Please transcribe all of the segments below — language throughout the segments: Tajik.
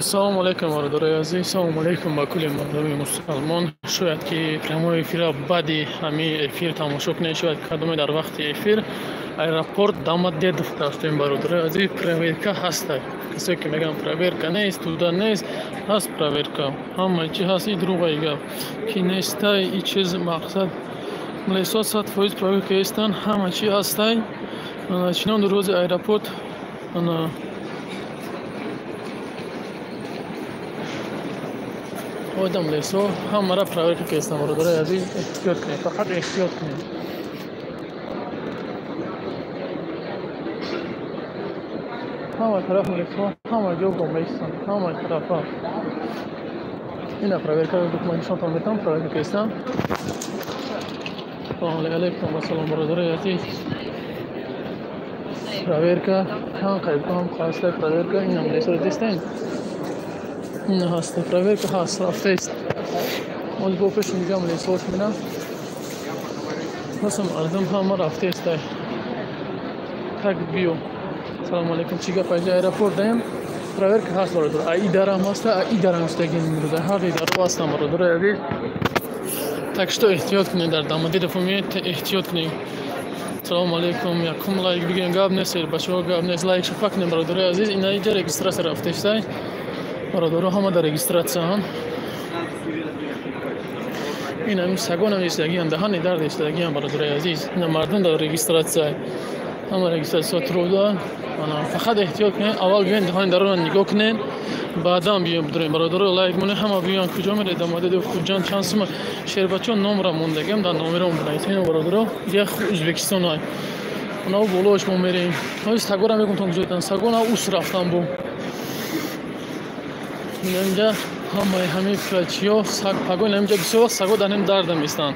Салому алейкум, бародарои азиз, салому алейкум ба кулли мардуми мусалмон. Шояд ки прямой эфира баъди ҳамин эфир тамошо кунед, шояд кадоме дар вақти эфир. Аэропорт Домодедово рафтем, бародарои азиз, проверка ҳаста. Касое ки мегӯянд проверка нест, туда нест, ҳаст проверка. Ҳама чи ҳаст, и дурӯғаи гап ки нестай, и чиз мақсад. Милисо 100% проверка ҳестанд, ҳама чи ҳастай. Чинон рӯзи аэропорт ана одам лесо ҳамара проверка кестам, бародарои азиз, эҳтиёт кунед, фақат эҳтиёт кунед. Ҳама тараф лесо, ҳама ҷо гоместанд, ҳама тарафа. Ина проверка документ нишонтон метавон, проверка кестам. Салому алейкум ва салом, бародарои азиз. Проверка, ҳам қайб ҳам хаста проверка, инам лесо дистен. Ин ҳаст, проверка ҳаст, рафтаист. Оз бо пеш мегам лесош мина. Ҳастам мардум ҳама рафтаист. Так биё. Салому алейкум, чӣ гап, аҷа аэропорт даем? Проверка ҳаст, бародар. А и дарам ҳаста, а и дарам ҳаста, имрӯза ҳар даро ҳастам, бародарои азиз. Так что эҳтиёт кунед, дар Домодедово меоед, эҳтиёт кунед. Салому алейкум, якум лайк бигирем, гап нест, бачаҳо гап нест, лайк шафа кунем, бародарои азиз. Ина иҷа регистрация рафтаистай. Бародаро ҳама дар регистратсияанд. Ин ҳамин сагонам истагиянд, даҳани дард истагиянд, бародарои азиз. Ина мардум дар регистратсия, ҳама регистратсия труда. Фақат эҳтиёт кунед, аввал биёен даҳани дарона нигоҳ кунед, баъдан биёен бидурем. Бародаро лайк монед, ҳама биёянд. Куҷо меред? Домодедово, Хуҷанд чанд сума? Шербачо номра мондагиам, дар номерам бинависед, бародаро. Як Ӯзбекистон ай. Онав болош мо мерем. Ҳози сагора мегум тон куҷо сагона ус рафтан бу. Инҷа ҳамаи ҳамин фрачиё саг пагон, инҷа бисёр вақт саго дар ҳам дарда местанд.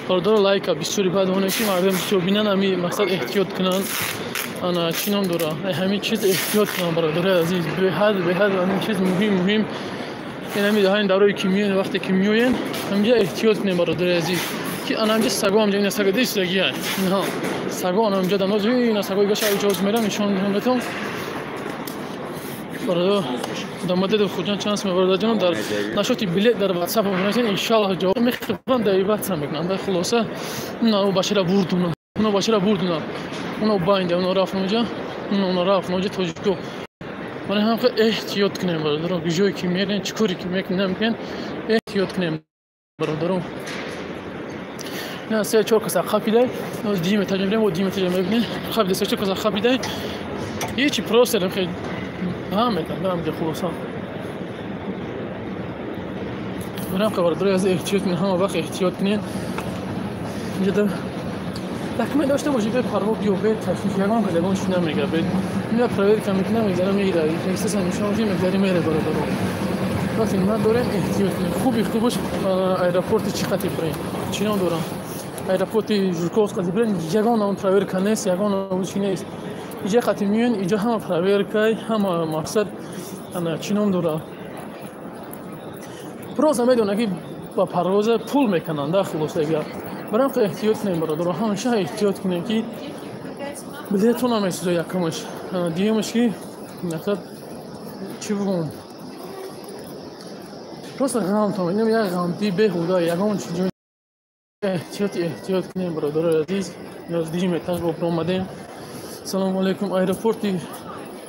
Бародаро лайка бисёри баъд оне ки мардум бисёр бинанд, ҳамин мақсад эҳтиёт кунанд. Ана чӣ ном дора? Ҳамин чиз эҳтиёт кунанд, бародарои азиз. Беҳад беҳад ҳамин чиз муҳим муҳим. Ин ҳамин даҳани дарое ки меоянд, вақте ки меоянд, ҳаминҷа эҳтиёт кунем, бародарои азиз. Ки ана ҳаминҷа саго ҳаминҷа ина сага дистагия. Инҳа саго ана ҳаминҷа дамоз ина сагои гаша иҷоз мерам нишон медиҳам. Бародар Домодедово Хуҷанд чанд сум, бародарҷонам, дар нашоти билет дар WhatsApp бинависед, иншоаллоҳ ҷавоб мехӯранд, дар WhatsApp мекунанд. Дар хулоса уна башара бурдуна, уна башара бурдуна, уна байнда, уна рафт онҷа, уна рафт онҷа тоҷико. Барои ҳам эҳтиёт кунем, бародарон, ҷое ки мерен, чӣ коре ки мекунем, намекунем, эҳтиёт кунем, бародарон. На се чор каса қапидай, дим этаж мебинем, дим этаж мебинем, қапидай се чор каса қапидай. Ҳеҷ просто хеле ҳам метавонам хулоса. Барам бародарои азиз эҳтиёт кунед, ҳама вақт эҳтиёт кунед. Инҷа документ дошта бошед, бе парво биё, бе ташвиш, ягон кас ягон чиз намегирад. Бе ина проверка мекунам, мегзарам, мегирад. Регистрация нишон медиҳем, мегзарем, мере, бародаро. Вақте надорем, эҳтиёт кунед. Хуби хубаш аэропорти чӣ қати бирем? Чӣ ном дорам? Аэропорти Жуковск қати бирем, ягон он проверка нест, ягон чӣ нест. Иҷа қати меоянд, иҷа ҳама проверкай, ҳама мақсад ана чӣ ном дора? Просто медонад ки ба парвоза пул мекунанд, да, хулоса гап. Барам эҳтиёт кунем, бародаро, ҳамеша эҳтиёт кунем ки билетон намесӯзад якумаш. Дуюмаш ки мақсад чӣ бигӯм? Просто ғамтон, инам як ғамти беҳуда, ягон чиз. Эҳтиёт эҳтиёт кунем, бародарои азиз. Дуюм этаж бо омадем. Салому алейкум, аэропорти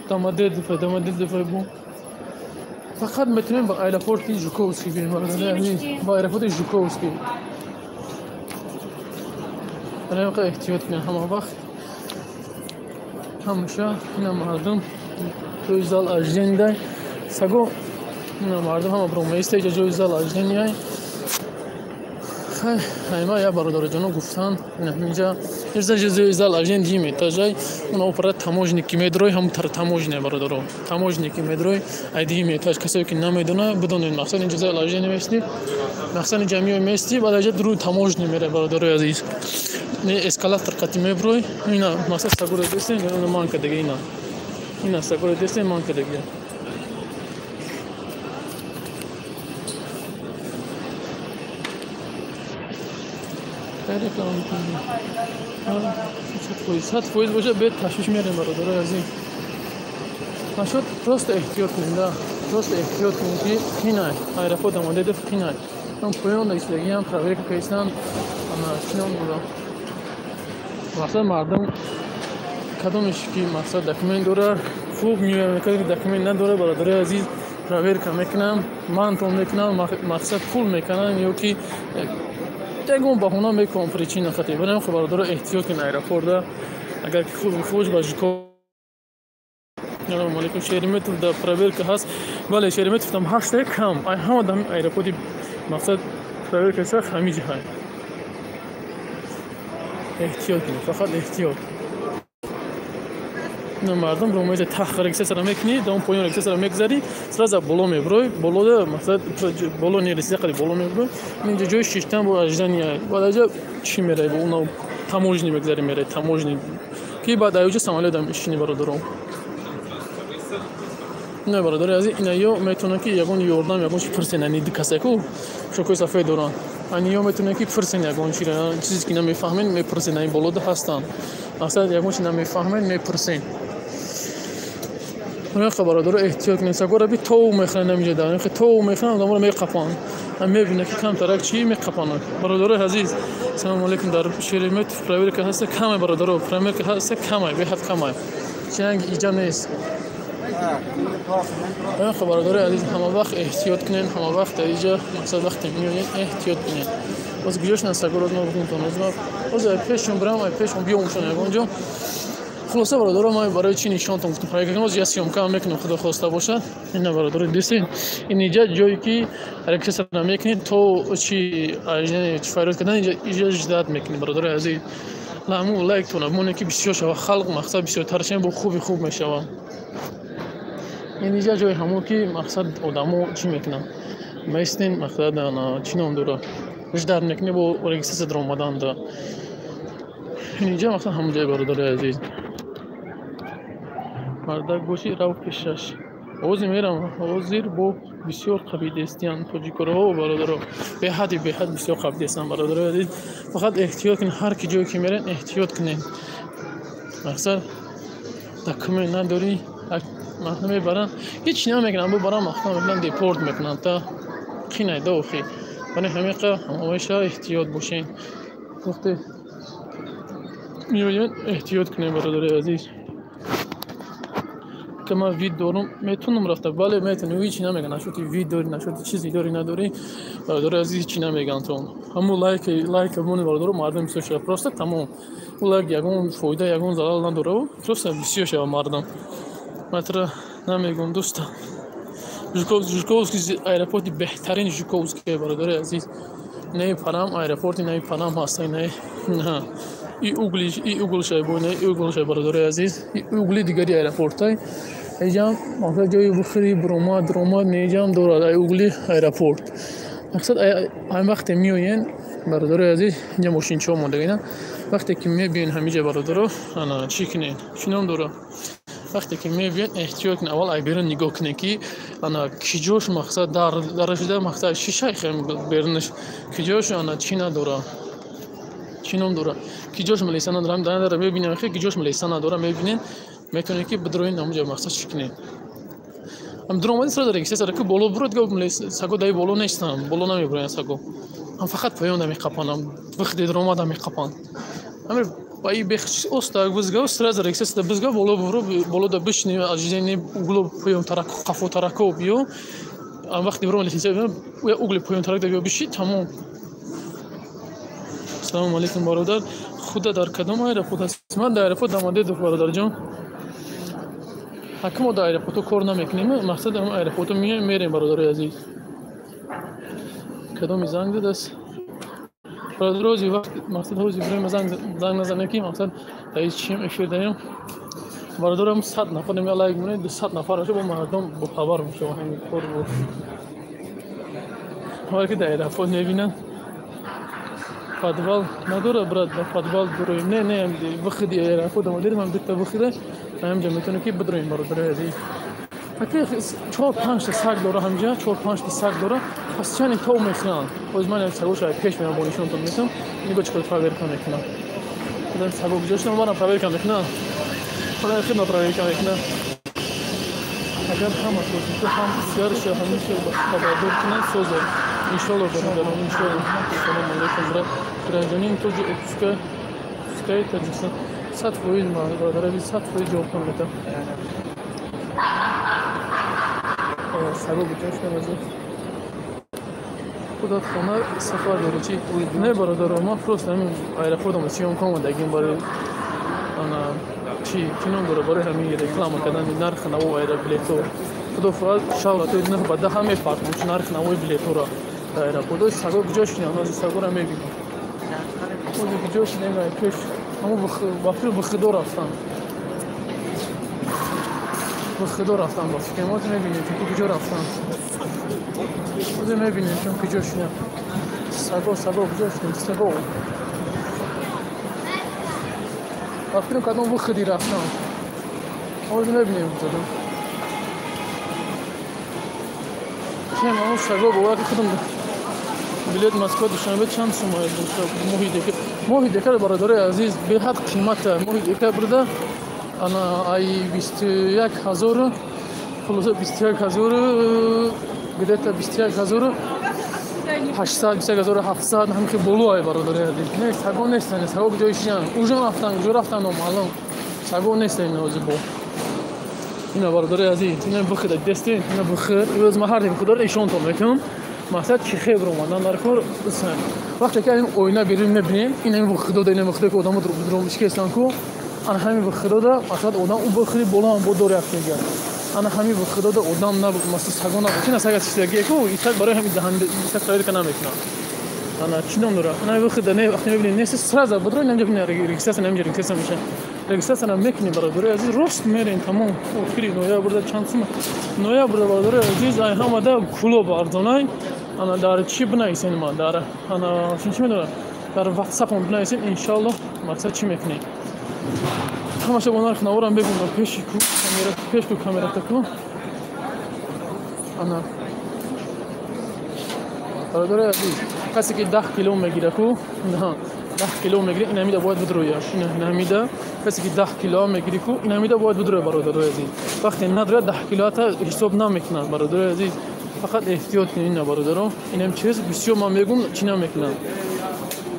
Домодедово, Домодедово бу. Фақат метавонем ба аэропорти Жуковский бирем, бародарои азиз, ба аэропорти Жуковский. Барои ҳам эҳтиёт кунем ҳама вақт. Ҳамеша ина мардум ҷои зал ожидания саго, ина мардум ҳама бромаиста иҷа ҷои зал ожидания. Хайма я бародарҷоно гуфтан, ина инҷа ҷои зал ожидания дим этажай, уна опара таможники медрой, ҳам тар таможня, бародаро. Таможники медрой, ай дим этаж, касое ки намедона, бидонед мақсад инҷа зал ожидания мести. Мақсад инҷа миёй мести, баъд аҷа дуруи таможня мере, бародарои азиз. Эскалатор қати меброй, ина мақсад сагура дестен, ина манка дега ина. Ина сагура дестен, манка дега. 100% бошад, бе ташвиш мерем, бародарои азиз. Нашуд просто эҳтиёт кунем, да, просто эҳтиёт кунем, ки қинай аэропорт Домодедово қинай. Он поён истагиам проверка карданд, ана чинон буда. Мақсад мардум кадомеш ки мақсад документ дора, хуб меояд, ки документ надора, бародарои азиз, проверка мекунам, мантон мекунам, мақсад пул мекунам ё ки ягон баҳона мекунам, причина хати. Барои ҳам бародаро эҳтиёт кунед аэропорта, агар ки хуб хуш ба Жуков. Салому алейкум. Шереметьево да проверка ҳаст? Бале, Шереметьево там ҳаста кам. Ай ҳама дам аэропорти мақсад проверка сахт ҳамиҷа ҳай. Эҳтиёт кунед, фақат эҳтиёт. Мардум ромеҷа тах регистрация мекунӣ, да он поён регистрация мегзарӣ, сразу боло мебурой, болода мақсад боло нересида қади боло мебурой. Инҷа ҷои шиштан бо ожидания. Баъд аҷа чӣ мерай, бо уна таможни мегзарӣ, мерай таможни. Ки баъд аёҷа самолёт мешинӣ, бародаром. Не, бародари азиз, ина ё метавонанд, ки ягон ёрдам, ягон чи пурсен, ани ду касаку шокои сафед доранд. Ани ё метавонанд, ки пурсен ягон чиро, чизе ки намефаҳмен, мепурсен, ани болода ҳастанд. Мақсад ягон чи намефаҳмен, мепурсен. Рехта бародаро эҳтиёт кунед. Сагора би тов мехӯранд ҳаминҷа да. Рехта тов мехӯранд, одаморо меқапанд. Мебинад, ки камтарак чӣ меқапанад. Бародарои азиз, салому алейкум. Дар Шереметьево проверка ҳаста камай, бародаро, проверка ҳаста камай, беҳад камай. Чиранги иҷа нест. Рехта бародарои азиз, ҳама вақт эҳтиёт кунед, ҳама вақт дар иҷа мақсад вақте меоед эҳтиёт кунед. Боз гуҷошна сагоро ма бикунтон озма. Боз ай пешон бирам, ай пешон биёмшон ягон ҷо. Хулоса, бародаро, ман барои чӣ нишонтон гуфтам проверка кунем, я съёмка мекунем, худо хоста бошад. Ина бародаро дидед, ин иҷа ҷое ки регистрация мекунед, то чи чи фарёд кардан, иҷа ждать мекунед, бародарои азиз. Ламу лайктон моне, ки бисёр шава халқ, мақсад бисёртар шава, бо хуби хуб мешава. Ин иҷа ҷои ҳамон ки мақсад одамо чӣ мекунанд, меистен, мақсад чӣ ном дора, ждать мекунед бо регистрация даромаданда. Ин иҷа мақсад ҳамон ҷои, бародарои азиз. Мардак бошӣ, рав пешаш. Ҳозир мерам. Ҳозир бо бисёр қабидестиян тоҷикоро, бародаро, беҳади беҳад бисёр қабидестиян, бародарои азиз. Фақат эҳтиёт кунед, ҳар ки ҷое ки мерен, эҳтиёт кунед. Мақсад документ надорӣ, мебаранд, ҳеҷ намекунанд, бубаранд, маҳкам мекунанд, депорт мекунанд, та қинай да охи. Барои ҳамиқа ҳамаша эҳтиёт бошед. Вақте меояд, эҳтиёт кунед, бародарои азиз. Ки ман вид дорум, метавонам рафта? Бале, метавонӣ, ҳеҷ намегӯянд. Нашуд вид дорӣ, нашуд чизе дорӣ, надорӣ, бародарои азиз, ҳеҷ намегӯянд. То ҳамун лайк лайк монед, бародаро, мардум бисёр шава, просто тамом. Ӯ лайк ягон фоида, ягон залал надора, просто бисёр шава мардум. Ман тура намегӯям, дӯстам. Жуковский аэропорти беҳтарин Жуковский, бародарои азиз. Наи Панам аэропорти наи Панам ҳаста, наи и угли, и углшай бо наи углшай, бародарои азиз, и угли дигари аэропортай. Иҷам мақсад ҷои бухӯри, буромад, дуромад неҷам дорад ай угли аэропорт. Мақсад ай вақте меоен, бародарои азиз, инҷа мошинчаҳо мондагина. Вақте ки мебиен ҳамиҷа, бародаро, ана чӣ кунед, чӣ ном дора, вақте ки мебиен, эҳтиёт кунед. Аввал ай берун нигоҳ кунед, ки ана киҷош мақсад дар дарашида, мақсад шишай берунаш киҷош, ана чӣ надора, чӣ ном дора, киҷош милиса надора. Надора, мебинем, киҷош милиса надора, мебинен, метавонед, ки бидроин ҳамуҷа, мақсад чӣ кунед. Ам дуромадин, сразу регистрация ки боло буроед, саго даи боло нестам, боло намебуроянд саго, ам фақат поёнда меқапанам, вақте дуромада меқапанд. Ами ба и оста бизга, сразу регистрация бизга, боло буро, болода бишини, ожидание углу поён тарако, қафо тарако биё. Ам вақти буром литсензия, угли поён тарак да биё биши, тамом. Салому алейкум, бародар. Худа дар кадом аэропорт ҳаст? Ман дар аэропорт Домодедово, бародарҷон. Ҳаки мо дар аэропортҳо кор намекунем, мақсад ҳам аэропортҳо меоем, мерем, бародарои азиз. Кадоми занг задааст, бародар? Ҳози вақт, мақсад ҳози время занг назанем, ки мақсад дар чим эфир даем, бародарам. 100 нафар нема лайк монед, 200 нафар бошад, бо мардум бохабар мешаванд ҳамин кор. Бо ҳар ки дар аэропорт мебинанд. Подвал надора, брат, ба подвал дуроем? Не, не, выходи аэропорт Домодедово ҳам дута выхода, ҳамҷа метавонем, ки бидроем, бародарои азиз. Чор панҷта саг дора ҳамҷа, чор панҷта саг дора, пас чани тов мехӯранд. Боз ман сагоша пеш мерам, бо нишонтон метам. Нигоҳ, чӣ кор проверка мекунам. Саго гузоштам, манам проверка мекунам, худам хидма проверка мекунам. Агар ҳама тоҷикҳо ҳам дигарша ҳамеша хабардор кунанд, созад. Иншоалло, бародарон, иншоалло. Салому алайкум, брат. Гражданин тоже отпускай Таджикистан. 100%, бародари азиз, 100% ҷавобтон медиҳам. Сабаб чашм азиз. Худат хона сафар дорӣ чӣ? Не, бародаро, ман просто ҳамин аэропортам съёмка омадагим барои ана чӣ ном дора, барои ҳамин реклама кардани нархи наво аэробилетҳо. Худо хоҳад, шавра то 9 ба 10 мефарқам чун нархи навои билетҳоро дар аэропорт. Ози саго куҷо шинам? Ози сагора мебинам. Ози куҷо шинам? Пеш ҳамо ба фикр бихудо рафтам. Бихудо рафтам ба фикр. Ози мебинем чун куҷо рафтам. Ози мебинем чун куҷо шинам. Саго, саго куҷо шинам? Саго. Ба фикрам кадом выходи рафтам. Ози мебинем куҷо. Чем ҳамон саго бовар ки худам билет Москва Душанбе чанд сум моҳи декабр. Моҳи декабр, бародарои азиз, беҳад қимата. Моҳи декабрда ана ай 21 000, хулоса 21 000, где-то 21 800, 21 700 ҳам ки боло ай, бародарои азиз. Не, саго нестан, саго куҷо шинан? Ужо рафтан, куҷо рафтан номаълум. Саго нестан ҳозир бо. Ина, бародарои азиз, ина бихӯрд дестен, ина бихӯр. Имрӯз ман ҳар худоро ишонтон мекунам. Мақсад чӣ хебр омадан дар кор. Вақте ки ин оина берун мебинем, ин ҳамин бихӯдода, ин бихӯдо ки одамо дромишкестан ку, ана ҳамин бихӯдода мақсад одам у бихӯри боло ҳам бо дор як мегар. Ана ҳамин бихӯдода одам на масалан саго набуд. Ина сага чизагие ку, исак барои ҳамин даҳан исак проверка намекунад. Ана чӣ ном дора? Ана бихӯда не, вақте мебинем нест, сразу бодро инҷа регистрация, инҷа регистрация мешавад. Регистрация мекунем, бародарои азиз, рост мерем тамом. Охири ноябрда чанд сум? Ноябрда, бародарои азиз, ай ҳамада клуб арзонай. Ана дар чӣ бинависем ма? Дар ана чӣ медонам? Дар WhatsApp бинависем, иншоалло мақсад чӣ мекунем? Ҳамаша бо нарх наворам бегум пеши ку камера, пеш ку камера таку. Ана бародарои азиз, касе ки 10 кило мегира ку, на 10 кило мегири, ин ҳамида бояд бидрояш. Ин ҳамида касе ки 10 кило мегири ку, ин ҳамида бояд бидроя, бародарои азиз. Вақте надрояд 10 килоата ҳисоб намекунад, бародарои азиз. Фақат эҳтиёт кунед, ина бародаро. Ин ҳам чиз бисёр ман мегум, чӣ намекунам.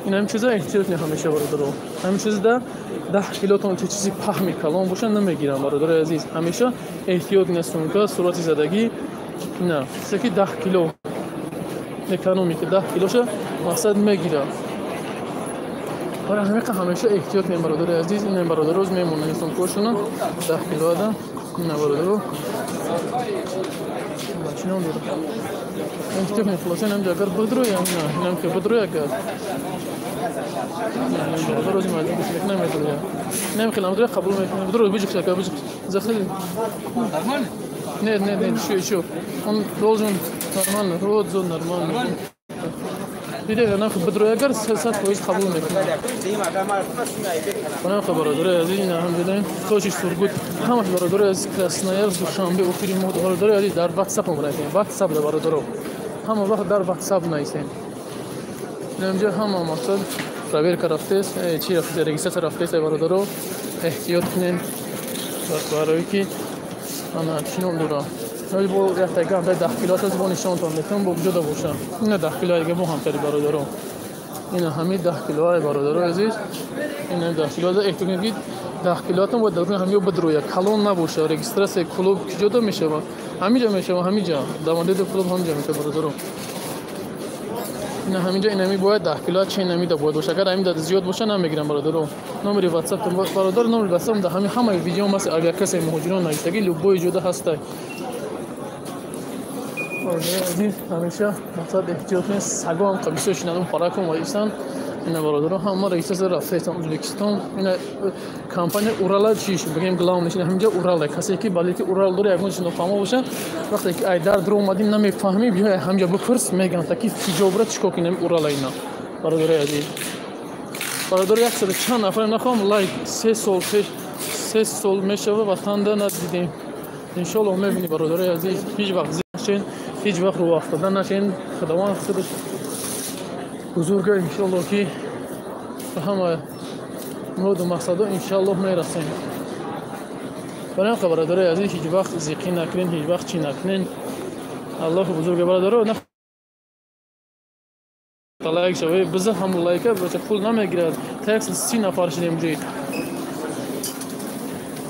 Ин ҳам чиза эҳтиёт кунед ҳамеша, бародаро. Ҳамин чизда 10 килотон чӣ чизи паҳми калон боша намегирам, бародарои азиз. Ҳамеша эҳтиёт кунед, сумка, сурати задагӣ. На, касе ки 10 кило экономика 10 килоша мақсад мегирад. Барои ҳамин ҳамеша эҳтиёт кунед, бародарои азиз. Ин бародаро мемонанд сумкаҳошона 10 килоада. Ина бародаро чӣ ном дорад? Эҳтиёт кунед, хулоса инам агар бидроям, на, инам ки бидроя агар. Бародаро рӯзи маҷбур мекунам медроя. Инам хеле амдроя қабул мекунам. Бидро биҷиқ ака, биҷиқ. Заходи. Нормально? Нет, нет, нет, еще, еще. Он должен нормально, рот зон нормально. Диде, ана бидроя агар 100% қабул мекунам. Ана бародарои азиз, ина ҳам дидем. Точи Сургут, ҳамаш бародарои азиз, Красноярск, Душанбе, охири моҳ, бародарои азиз, дар WhatsApp омадем. WhatsApp да бародаро. Ҳама вақт дар WhatsApp нависем. Инҷа ҳама мақсад проверка рафтест, чи рафтест, регистрация рафтест, бародаро. Эҳтиёт кунед барои ки ана чӣ ном дора. Ҳоли бо як тайга ҳамтари 10 кило аст, бо нишонтон метавон бо куҷо да боша. Ина 10 кило дига бо ҳамтари бародаро. Ина ҳамин 10 килои бародарои азиз. Ина 10 кило эҳтиёт кунед ки 10 килоатон бояд дар ҳамин бидроя, калон набоша. Регистрация клуб куҷо да мешавад? Ҳаминҷа мешавад, ҳаминҷа. Домодедово клуб ҳаминҷа мешавад, бародаро. Ина ҳаминҷа инами бояд 10 кило чи инамида бояд боша. Агар ҳамин зиёд боша намегирам, бародаро. Номери WhatsApp бародар, номери WhatsApp дар ҳамин ҳамаи видео ҳаст. Агар касе муҳоҷирон нависагӣ, любой ҷода ҳастай. Бародарои азиз, ҳамеша мақсад эҳтиёт кунед. Саго ҳам бисёр шинадум параком ва истан. Ина бародаро, ҳама регистрация рафтаистан Ӯзбекистон. Ина компания Урала чиш бигем главный ина ҳаминҷа Урала. Касе ки балети Урал дора, ягон чиз нофаҳмо боша, вақте ки ай дар дур омадим намефаҳмӣ, биё ҳаминҷа бипурс, мегӯянд таки ҳиҷобра чӣ кор кунем Урала ина. Бародарои азиз, бародаро, 100 чанд нафар нахоҳам лайк, 3 сол пеш, 3 сол мешава ватанда надидем. Иншоалло мебинӣ, бародарои азиз, ҳеҷ вақт зиқ нашен, ҳеҷ вақт рӯ афтода нашен. Худованд худаш бузурга, иншоалло ки ба ҳама муроду мақсадо иншоалло мерасем. Барои ҳам бародарои азиз ҳеҷ вақт зиқӣ накунен, ҳеҷ вақт чӣ накунен. Аллоҳу бузург бародаро, на лайк шавед, биза ҳам лайка бача пул намегирад. Так 30 нафар шудем ҷи.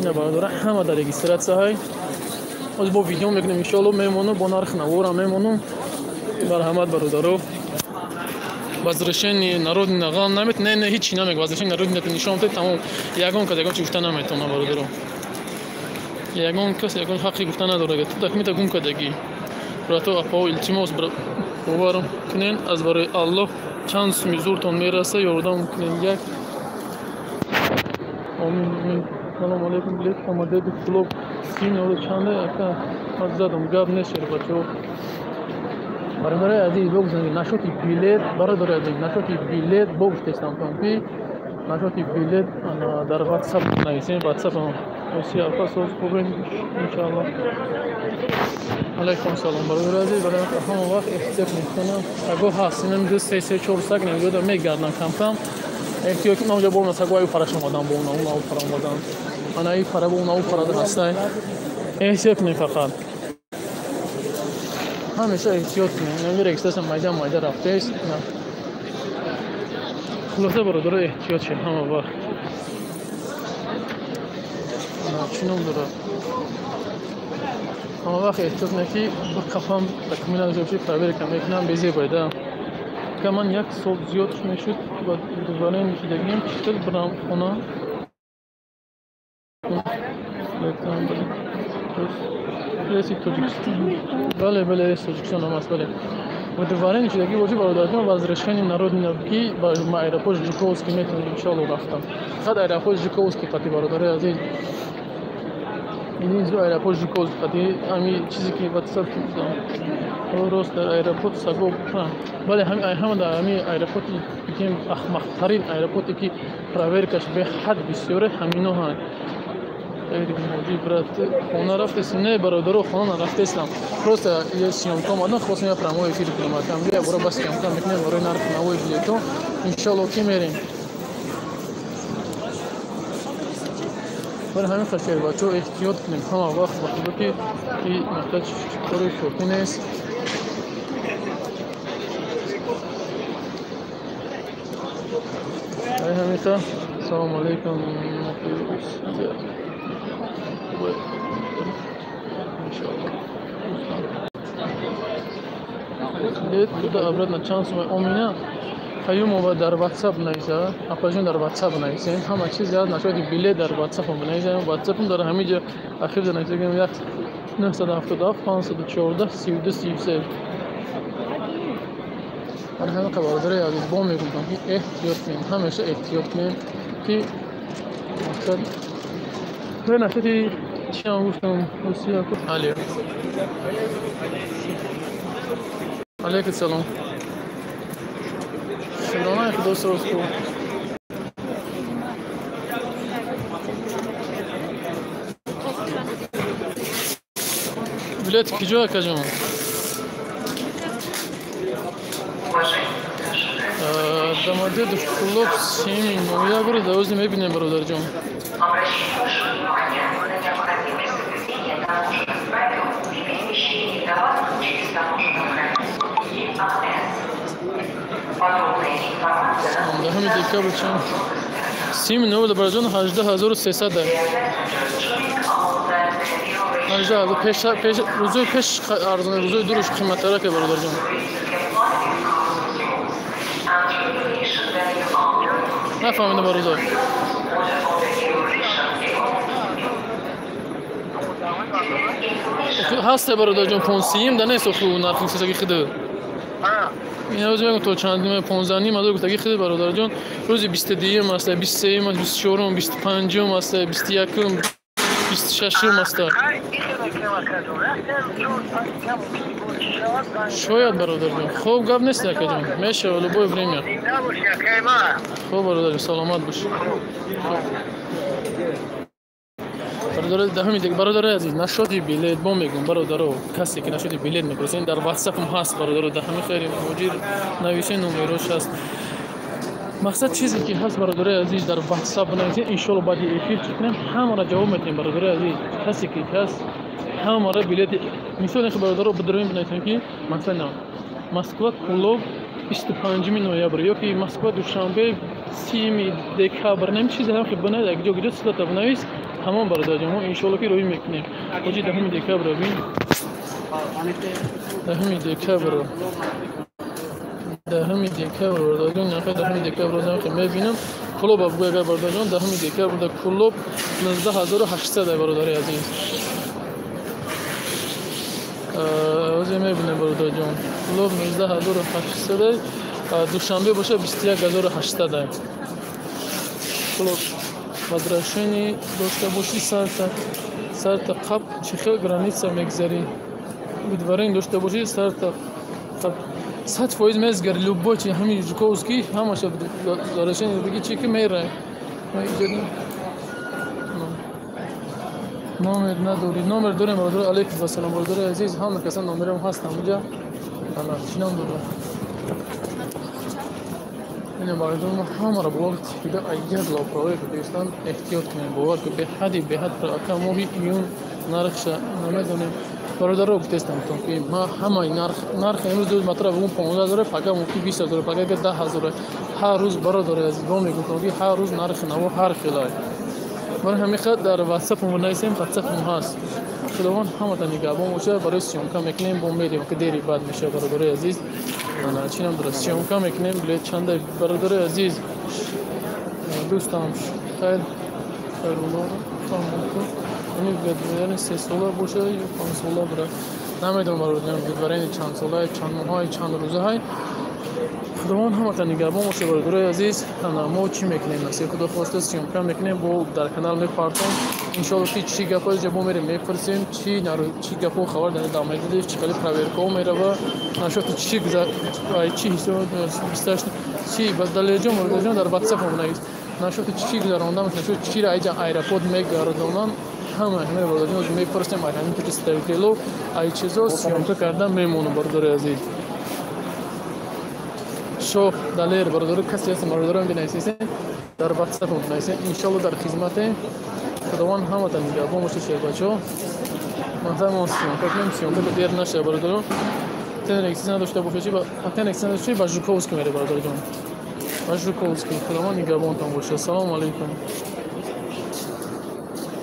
На бародаро ҳама дар регистратсия ҳай. Оз бо видео мекунем иншоалло, мемонам бо нарх навора мемонам. Марҳамат бародаро. Возвращение народный нағал намет, не не ҳеҷ намег. Возвращение народный нишон медиҳад, тамом. Ягон кас ягон чи гуфта наметавонад бародаро. Ягон кас ягон ҳаққи гуфта надорад. Ту документа гум кардагӣ. Брато апао илтимос бовар кунен аз барои Аллоҳ чанд суми зуртон мераса ёрдам кунен як. Омин амин. Салом алейкум билет омадеди клуб син оро чанде ака аз задам гап нест бачаҳо. Бародарои азиз богузанед нашоти билет, бародарои азиз нашоти билет богуфтестам ки нашоти билет дар WhatsApp нависем, WhatsApp Осия апа соз хубем иншоаллоҳ. Алейкум салом бародарои азиз, барои ҳама вақт эҳтиёт мекунам. Саго ҳаст, инам 2 3 3 4 саг намегӯяд мегардам кам-кам. Эҳтиёт кунам, ҷо бо саго аю параш омадан, бо уна уна пара омадан. Ана ай пара бо уна пара ҳастай. Эҳтиёт кунем фақат. Ҳамеша эҳтиёт кунем. Инам регистратсия майда майда рафтест. Хулоса бародаро эҳтиёт шед ҳама вақт. Чӣ ном дорад? Ҳама вақт эҳтиёт кунед ки қафам документ надошта бошед, проверка мекунам безебайда. Ка ман як сол зиёд мешуд ва дубора мешидагим чӣ хел бирам хона. Реси Тоҷикистон. Бале, бале, реси Тоҷикистон ҳам аст, бале. Ва дубора мешидагӣ бошед бародарҷон, возвращение народный ки ба аэропорт Жуковский метавонед иншоалло рафтам. Фақат аэропорт Жуковский қати бародарои азиз. Ин аэропорт Жуковский қати ҳами чизе ки WhatsApp гуфтам. Рост дар аэропорт саго. Бале, ҳама дар ҳами аэропорти ки ахмақтарин аэропорте ки проверкаш беҳад бисёре ҳамино ҳанд. Брат, хона рафтест? Не, бародаро, хона нарафтестам. Просто я съёмка омадам, хостам я прямой эфир кунам. Там я бора бас съёмка мекунем барои нархи навои билето. Иншоалло ки мерем. Барои ҳамин хашер бачаҳо эҳтиёт кунем ҳама вақт, ба худо ки ин муҳтоҷ кори шӯхӣ нест. Барои ҳамин салому алейкум. Билет туда обратно чанд сум омина Қаюмова дар WhatsApp нависа, апаҷон дар WhatsApp нависем, ҳама чиз яд нашоди билет дар WhatsApp нависем, WhatsApp дар ҳамин ҷо ахир нависем 1 977 514 32 33. Барои ҳамин бародарои азиз бо мегӯям ки эҳтиёт кунем, ҳамеша эҳтиёт кунем ки мақсад нашоди чӣ ҳам гуфтам Русия. Алё. Алейкум салом. Шукрона худо соз ку. Билет киҷо акаҷон? Домодедов клуб 7 ноябр дар ози мебинем бародарҷон. Даҳуми декабр чанд? 7 ноябр бародарҷон 18300. 18000 пеш рӯзои пеш арзон, рӯзои дуруш қиматтара ки бародарҷон. Нафаҳмидам бародар. Ҳасте бародарҷон 15 да нест оху нархи сесаги хида. Ин рӯз мегӯям то чанд ним 15 ним азор гуфтаги хида бародарҷон. Рӯзи 22-юм аст, 23-юм аст, 24-ум, 25-ум аст, 21-ум, 26-ум аст. Шояд бародарҷон. Хуб гап нест акаҷон. Мешава любое время. Хуб бародарҷон, саломат бош. Бародарои азиз, нашоди билет бо мегӯям бародаро, касе ки нашоди билет мепурсед дар WhatsApp-ам ҳаст бародаро, дар ҳамин хайри муҳоҷир нависен номерош ҳаст. Мақсад чизе ки ҳаст, бародарои азиз, дар WhatsApp бинависед, иншоалло баъди эфир чӣ кунем, ҳамаро ҷавоб медиҳем, бародарои азиз. Касе ки ҳаст, ҳамаро билети мисол ин бародаро бидароем, бинависем ки масалан Москва Кӯлоб 25 ноябр ё ки Москва Душанбе 30 декабр, нем чизе ҳам ки бинавис, як ҷо гиҷо силата бинавис, ҳамон бародарҷон, мо иншоалло ки рӯй мекунем. Ҳоҷи 10 декабр бин, 10 декабр, 10 декабр бародарҷон, нақи 10 декабр розам ки мебинам Кӯлоб абгӯ, агар бародарҷон 10 декабр дар Кӯлоб 19800 бародари азиз. Озе мебинем бародарҷон, Кӯлоб 19800, Душанбе боша 21800. Кӯлоб возвращение дошта бошӣ, сарта қаб чӣ хел граница мегзарӣ? Выдворение дошта бошӣ, сарта қаб 100% мезгари, любой чи ҳамин Жуковский ҳамаша возвращение биги чи ки мерай. Номер надорӣ? Номер дорем, бародари, алейкум вассалом, бародари азиз, ҳама каса номерам ҳаст ҳамуҷа. Ана чӣ ном дорад? Ина бародари мо ҳамаро блог тида як лоправое ки дӯстан эҳтиёт кунем, бовар ки беҳади беҳад ака моҳи июн нархша намедонем. Бародаро, гуфтестам то ки ма ҳамаи нарх имрӯз ду матра бугум 15 000, пага мумкин 20 000, пага 10 000. Ҳар рӯз, бародари азиз, бо мегуфтам ки ҳар рӯз нархи наво ҳар хелай. Барои ҳамин хел дар ватсапам нависем, ватсапам ҳаст. Худованд ҳамата нигаҳбон бошад. Барои съёмка мекунем, бо мерем ки дери бад мешавад, бародарои азиз. Ана чӣ ном дорад, съёмка мекунем, билет чанда, бародарои азиз, дӯстам, хайр хайрулло. Ҳамин выдворение 3 сола бошад ё 5 сола, бира намедонам, бародарам, выдворение чанд сола, чанд моҳай, чанд рӯзаҳай. Худованд ҳамата нигаҳбон бошад, бародарои азиз. Ана мо чӣ мекунем, насиб худо хоста съёмка мекунем, бо дар канал мепартом иншоалло ки чӣ гапҳо ҷа бо мерем мепурсем, чӣ гапҳо хабар дар Домодедово, чӣ хеле проверкаҳо мерава, нашоти чӣ чӣ ҳисоб чи далелҷон, бародарҷон, дар ватсапам навис, нашоти чӣ гузаронда, нашоти чиро айҷа аэропорт мегардонанд, ҳама ҳамаи бародарҷон мепурсем. Ай ҳамин представитело ай чизо съёмка карда мемонам, бародари азиз. Шоҳ Далер, бародаро, касе ҳастем, бародарон, бинависед дар ватсапам, бинависед, иншоалло дар хизмате. Худованд ҳаматон нигаҳбон бошад, шербачаҳо. Масалан мо съёмка кунем, съёмка дер нашава, бародаро. Тенрекси надошта бошад, тенрекси надошта ба Жуковский мере, бародарҷон, ба Жуковский. Худованд нигаҳбонтон бошад. Салому алайкум.